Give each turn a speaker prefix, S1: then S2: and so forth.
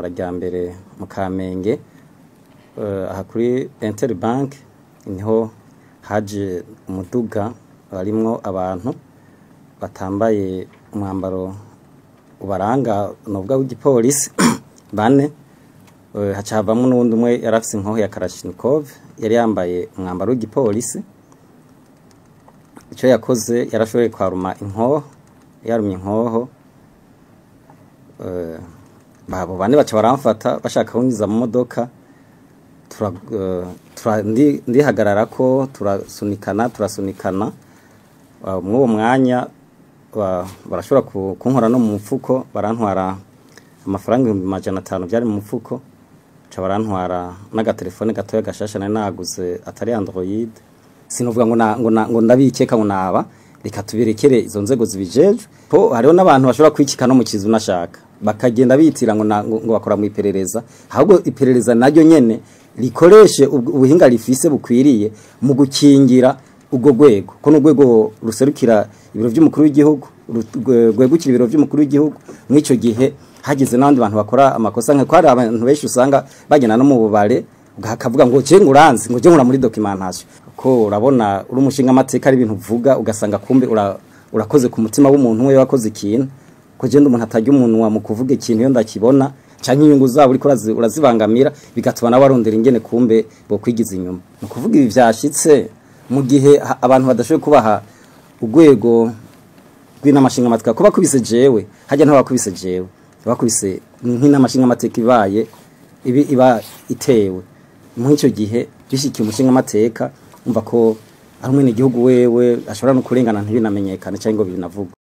S1: Ibarabara rya mbere mu Kamenge, aha kuri Interbank niho haje umuduga barimwo abantu batambaye umwambaro ubaranga novuga w'igipolisi bane, haca havamwo n'uwundi umwe yari afise inkoho ya Kalashnikov, yari yambaye umwambaro w'igipolisi. Ico yakoze, yarashoboye kwaruma inkoho, yarumye inkoho, abo bane baca baramfata bashaka kunyiza mu modoka. Ndihagararako, turasunikana, turasunikana. Mw'uwo mwanya barashobora kunkora no mu mufuko, barantwara amafaranga 500,000 vyari mu mufuko, baca barantwara n'agatelefone gatoya gashasha nari naguze atari Android. Sinovuga ngo ndabikeka ngo naba, reka tubirekere izo nzego zibijejwe, ko hariho n'abantu bashobora kwikika no mu kizu nashaka bakagenda bitira ngo bakora mu iperereza. Ahubwo iperereza naryo nyene rikoreshe ubuhinga rifise bukwiriye mu gukingira ubwo rwego, ko n'urwego ruserukira ibiro vy'umukuru w'igihugu, rwegukira ibiro vy'umukuru w'igihugu. Mw'ico gihe hagize n'abandi bantu bakora amakosa, nka ko hari abantu benshi usanga bagenda no mu bubare hakavuga ngo je nguranzi, ngo je nkora muri documentation, ko urabona uri umushinga amateka ari ibintu uvuga ugasanga kumbe urakoze ku mutima w'umuntu we wakoze ikintu, ko je umuntu atarya umunwa mu kuvuga ikintu iyo ndakibona, canke inyungu zabo uriko urazibangamira, bigatuma nawe arondera ingene kumbe bokwigiza inyuma. Ni ukuvuga ibi vyashitse mu gihe abantu badashoboye kubaha urwego rw'inama nshingamateka, ko bakubise jewe harya ntibakubise jewe, bakubise nk'inama nshingamateka ibaye ibi iba itewe muri ico gihe bishikiye umushingamateka, umva ko ari umwenegihugu wewe ashobora no kurengana ntibinamenyekane canke ngo binavugwe.